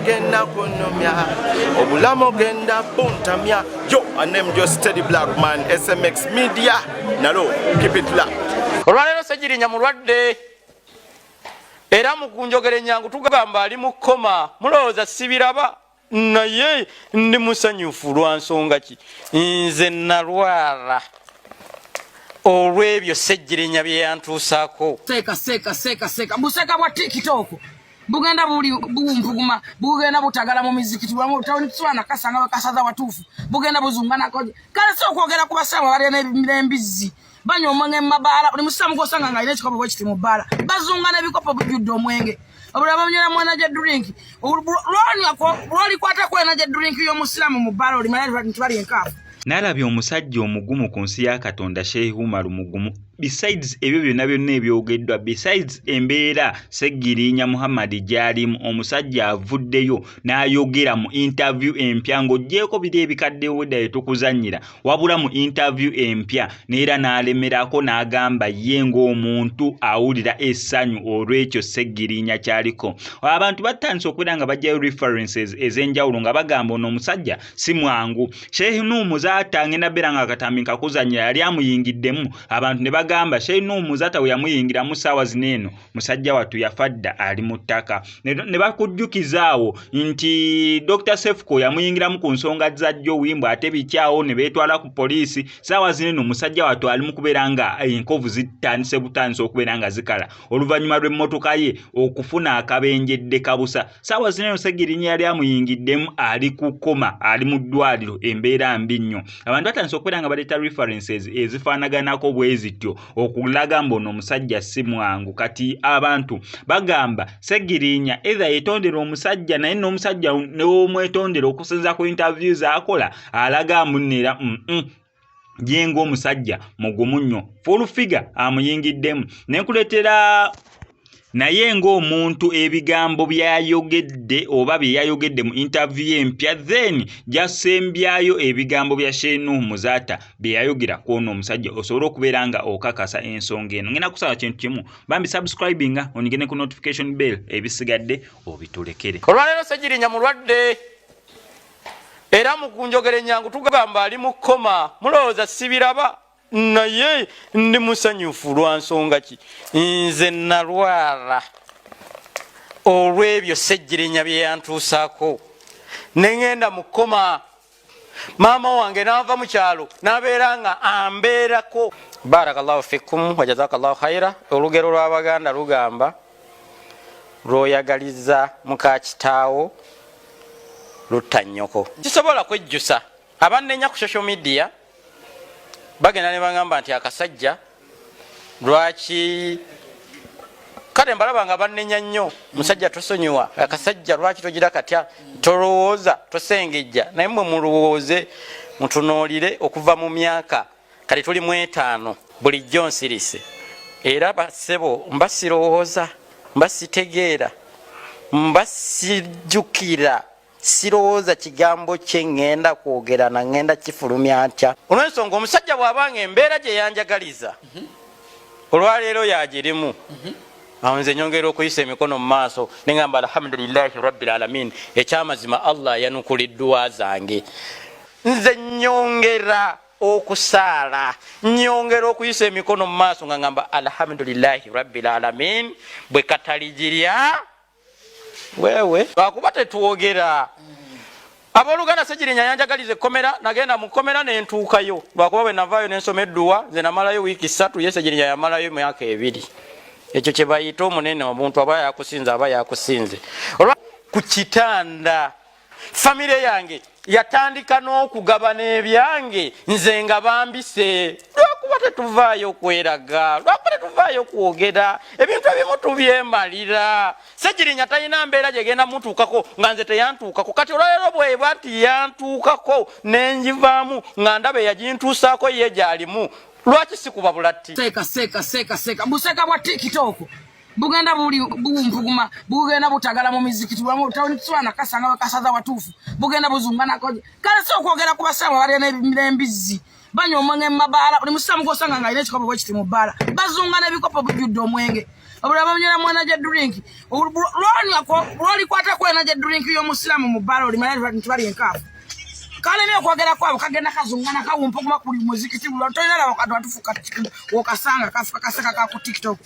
Egenda kunumya, obulamu genda buntamya. Yo, anem jo Steady Black Man, SMX Media nalo, keep it locked. Olwaleero Segirinya mulwadde, era mu kunjogera enyangu tugamba ali mu koma. Mulowooza sibiraba, naye ndi musanyufu. Lwa nsonga ki? Nze nalwala olw'ebyo Segirinya bye yantuusaako. Seeka, seeka, seeka, seeka, buseeka bwa TikTok bugenda buli buwumpuguma, bugenda butagala mu mizikiti bwamutawuniswana kasanga wekasaza watuufu, bugenda buzunganako. Kale si okwogera ku basiraamu abalya n'embizzi, banywa omwenge mu mabaala. Buli musiraamu gwosanga nga alina ekikopo bwe kiti mu bbaala, bazunga n'ebikopo bijjudde omwenge. Obulala banywera mu energy drink. Lwolikwatako energy drink y'omusiraamu mu bbaala, olimanya nti bali enkaafu. N'alabye omusajja omugumu ku nsi ya Katonda, Sheikh Umar Mugumu. Besides ebyo byonna byonna ebyogeddwa, besides embeera Seggirinya Muhammad gy'alimu, omusajja avuddeyo n'ayogera mu interview empya, ng'oggyeeko biri ebikadde wedda bye tukuzannyira, wabula mu interview empya neera n'alemerako n'agamba ye ng'omuntu awulira essanyu olw'ekyo Seggirinya ky'aliko. Abantu batandise okubeera nga bajjayo references ez'enjawulo nga bagamba ono omusajja si mwangu. Sheikh Nuhu Muzaata, ngenda beera nga akatambi nkakuzannyira, yali amuyingiddemu. Abantu ne bagamba Sheikh Nuhu Muzaata bwe yamuyingiramu, ssaawa zino eno musajja wattu yafa dda, ali mu ttaka. Ne bakujjukizaawo nti Dr Sefuko yamuyingiramu ku nsonga za Jowi, mbw ate bikyawo, ne beetwala ku poliisi. Ssaawa zino eno musajja wattu ali mu kubeera nga enkovu zitandise butandise okubeera nga zikala oluvannyuma lw'emmotoka ye okufuna akabenjedde kabusa. Ssaawa zino eno Segirinya yali amuyingiddemu, ali ku koma, ali mu ddwaliro, embeera mbi nnyo. Abantu batandise okubeera nga baleeta references ezifaanaganako bwe zityo okulaga mbu ono omusajja si mwangu. Kati abantu bagamba Segirinya either yetondera omusajja, naye n'omusajja newomwetondera, okusinza ku interview z'akola, alaga mbu nno era ye ng'omusajja mugumu nnyo. Full Figure amuyingiddemu nenkuleetera, naye ng'omuntu ebigambo by'ayogedde oba bye yayogedde mu interview empya, then gyasembyayo ebigambo bya Sheikh Nuhu Muzaata bye yayogera ku ono omusajja, osobole okubeera nga okakasa ensonga eno. Ngenda kusaba kintu kimu bambi, subscribinga, onyige ku notification bell, ebisigadde obitulekere. Olwaleero Segirinya mulwadde, era mu kunjogera enyangu tugamba ali mu koma. Mulowooza sibiraba, naye ndi musanyufu. Lwa nsonga ki? Nze nalwala olw'ebyo Segirinya bye yantuusaako, ne ŋŋenda mu koma. Maama wange n'ava mu kyalo n'abeera nga ambeerako. Barakallahu fikum wajazakallahu khaira. Olugero lw'Abaganda lugamba, lwoyagaliza muka kitaawo lutta nnyoko. Kisobola kwejjusa. Abannenya ku social media bagenda ne bagamba nti akasajja lwaki, kale mbalaba nga bannenya nnyo, musajja tosonyiwa akasajja, lwaki togira katya, tolowooza, tosengejja. Naye mwe mulowooze, mutunuulire okuva mu myaka kati tuli mu 50, bulijjo nsirise. Era basebo, mba sirowooza, mba sitegeera, mba sijjukira, sirowooza kigambo kye ŋŋenda kwogera na ŋŋenda kifulumya ntya, olw'ensonga omusajja bw'abanga embeera gye yanjagaliza olwaleero yagirimu. Awo nze nyongera okuyisa emikono mu maaso neŋamba alhamdulillahi rabbil alamin. Ekyamazima, Allah yanukuliddwa zange. Nze nyongera okusaala, nyongera okuyisa emikono mu maaso nga ngamba alhamdulillahi rabbil alamin, bwe kataligirya wewe, lwakuba tetwogera. Abooluganda, Segirinya yanjagaliza ekkomera, nagenda mu kkomera nentuukayo, lwakuba bwe navaayo nensoma edduwa. Nze namalayo wiiki 3, ye Segirinya yamalayo emyaka 2. Ekyo kye bayita omunene. Omuntu aba yakusinze, aba yakusinze. Olwa ku kitanda, famire yange yatandika n'okugabana ebyange nze nga bambise, lwakuba tetuvaayo kweraga, lwakuba tetuvaayo kwogera. Ebintu ebimu tubyemalira. Segirinya talina mbeera gyegenda mutuukako nga nze teyantuukako. Kati olwaleero bweba nti yantuukako nenjivaamu, nga ndaba eyagintuusaako ye gyalimu, lwaki sikuba bulatti? Seeka, seeka, seeka, seeka, buseeka bwa TikTok bugenda buli buwumpuguma, bugenda butagala mu mizikiti bwamutawuniswana kasanga wekasaza watuufu, bugenda buzunganako. Kale si okwogera ku basiraamu abalya n'embizzi, banywa omwenge mu mabaala. Buli musiraamu gwosanga nga alina ekikopo bwe kiti mu bbaala, bazunga n'ebikopo bijjudde omwenge. Obulala bamunywera mu energy drink. Lwolikwata ku energy drink y'omusiraamu mu bbaala olimanya nti bali enkaafu. Kalemye okwogera kwabo kagenda kazungana kawumpuguma kuli muzikiti tolina laba kantu atufuka wokasanga kafuka kaseka ka ku TikTok.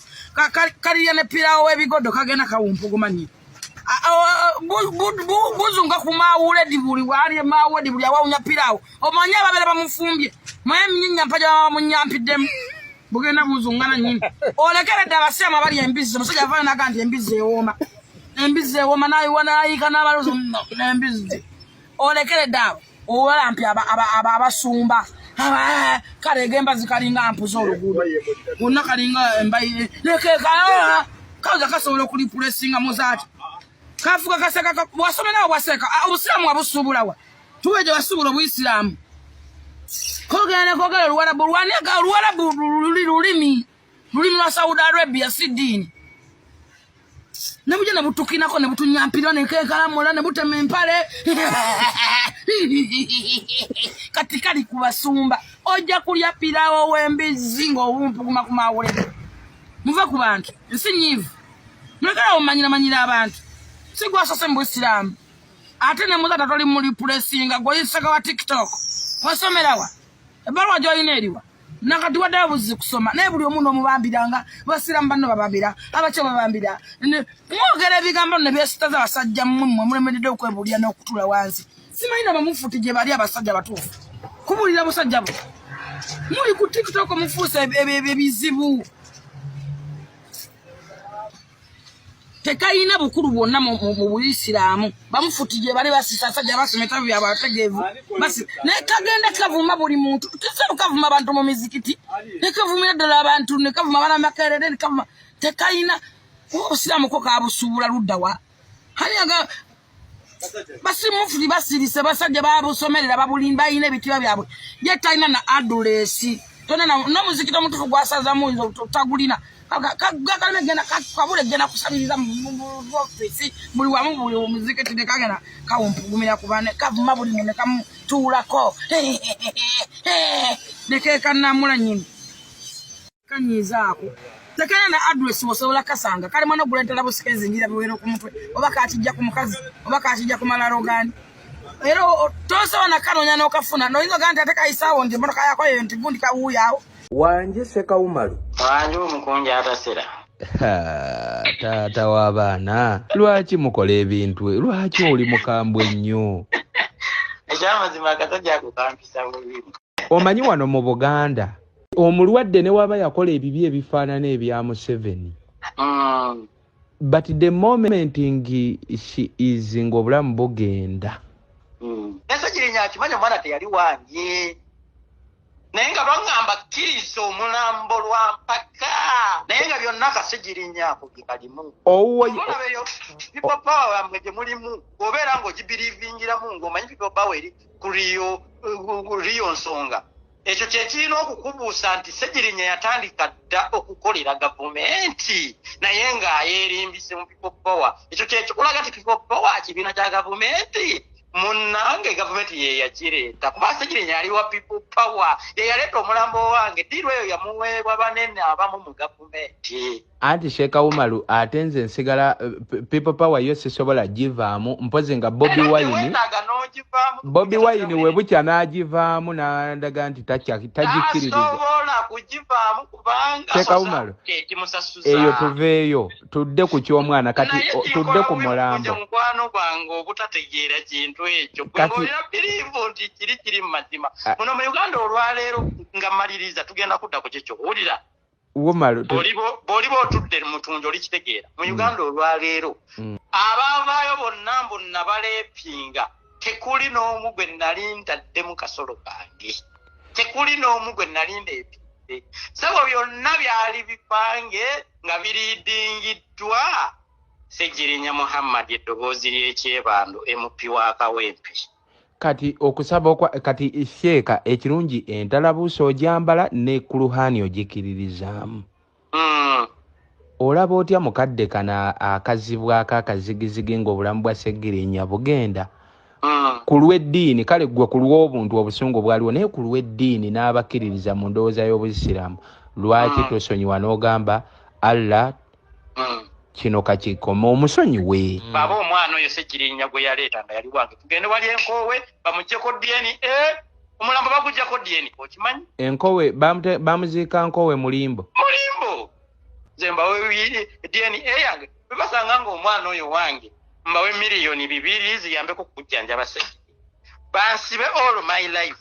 Kalirya ne piraawo w'ebigodo kagenda kawumpuguma nnyo. Buzunga ku mawuledi buli wali mawuledi buli awawunya piraawo omanyi ababeera bamufumbye maye mnyinya mpaja baba munyampiddemu bugenda buzungana nyini olekeredde abasiraamu abali embizzi omusajja avaayo naga nti embizzi ewooma embizzi ewooma nayiwa nayiika n'abalozi n'embizzi olekeredde abo owalampi abasumba kale egemba zikalinga mpuza oluguudo wonna kalinga embayi lekeka kaza kasobola okulipulesinga muzaati kafuka kaseka wasomerawo waseka obusiraamu wabusuubulawa tuwe gye wasuubula obuyisiraamu kogenda kogera oluwarabu oluwarabu lulimi lulimi lwa Saudi Arabia si ddiini ne bujja ne butukinako ne butunyampira ne keekalamula ne butema empale kati kali ku basumba ojja kulya piraawo w'embizzi ng'owumpuguma ku mawulire muve ku bantu nsi nyiivu mulekerawo mumanyira abantu si gwasose mu busiraamu ate ne muzata toli muli pulesinga gwoyisaka wa TikTok wasomerawa ebbaluwa gy'olina eriwa nakati waddayo buzi kusoma naye buli omu n'omubambiranga basiraamu banno babambira abakyo babambira mwogera ebigambo nno byesitaza abasajja mmwe mmwe mulemeredde okwebuulira n'okutuula wansi simanyi na bamufuti gye bali abasajja batuufu kubuulira busajja bwe muli ku TikTok mufuuse ebizibu tekayina bukulu bwonna mu buyisiraamu bamufuti gye bali basisa asajja basoma ebitabo byabwe abategeevu naye kagenda kavuma buli muntu kiseera kavuma abantu mu mizikiti nekavumira ddala abantu nekavuma abana makerere nekavuma tekayina obusiraamu ko kabusuubula ludda wa hani aga basimufuti basirise basajja babusomerera babulimba balina ebitiba byabwe ye talina na aduleesi tona n'omuzikiti omutuufu gwasazamu oyinza tagulina kabule genda kusabiriza mu ofisi buli wamu buli omuzikiti nekagenda kawumpugumira ku bane kavuma buli muntu nekamutuulako nekekanamula nyini kanyizaako tekena na address osobola kasanga kale mwana ogula entala busika ezingira biwero ku mutwe oba kakijja ku mukazi oba kakijja ku malalo gani era tosobola nakanoonya n'okafuna noyinza ogaa nti ate kayisaawo nti emmotoka yako eyo nti gundi kawuuyaawo wanje Sekawumalu wanje omukunja atasera taata w'abaana lwaki mukola ebintu lwaki oli mukambwe ennyo ekyamazima akasajja ako kampisa bubi omanyi wano mu Buganda omulwadde ne waba yakola ebibi ebifaanana ebya Museveni but the moment she is ng'obulamu bugenda Ensogirinya akimanyi omwana teyali wange naye nga baŋŋamba kkiriza omulambo lwa mpaka naye nga byonna Kasegirinya ako ge kalimu olabeyo people power wamwe gye mulimu obeera ng'ogibirivingiramu ng'omanyi people power eri ku riyo nsonga ekyo kye kirina okukubuusa nti Segirinya yatandika dda okukolera gavumenti naye ng'ayeerimbise mu people power ekyo kye kikulaga nti people power kibiina kya gavumenti munnange gavumenti ye yakireeta kuba Segirinya yali wa people power ye yaleeta omulambo wange ddiiru eyo yamuweebwa banene abamu mu gavumenti anti Sekawumalu ate nze nsigala people power yo sisobola givaamu mpozi nga Bobi Wine Bobi Wine we bukya n'agivaamu n'andaga nti tagikkiririza Sekawumalu eyo tuveeyo tudde ku ky'omwana kati tudde ku mulambo mukwano gwange obutategeera kintu ekyo olina biriivu nti kiri kiri mu mazima muno mu Uganda olwaleero nga mmaliriza tugenda kudda ku kikyo wulira bw'oliba otudde mutungi olikitegeera mu Uganda olwaleero abaavaayo bonna mbu nabaleepinga tekuli n'omu gwe nali ntaddemu kasolo kange tekuli n'omu gwe nali ndeepidde sebo byonna byali bipange nga biriidingiddwa Segirinya Muhammad eddoboozi ly'ekyebando MP wa Kawempe kati okusaba okwa kati sheeka ekirungi entalabuusi ogyambala ne kuluhaani ogikiririzaamu olaba otya mukadde kano akazibwako akazigizigi ng'obulamu bwa Segirinya bugenda ku lw'eddiini kale ggwe ku lw'obuntu obusungu bwaliwo naye ku lw'eddiini n'abakkiririza mu ndowooza y'obusiraamu lwaki tosonyiwa n'ogamba Allah Kino kakikome, omusonyiwe. Baba, omwana oyo Segirinya gwe yaleeta nga yali wange, tugende wali Enkowe bamuggyeko DNA. Omulambo baguggyako DNA, okimanyi? Enkowe bamuziika Nkowe Mulimbo. Mulimbo. Nze mbawe DNA yange, bwe basanga nga omwana oyo wange, mbawe 2 miliyoni ziyambeko kujjanjaba Segiri, bansibe all my life.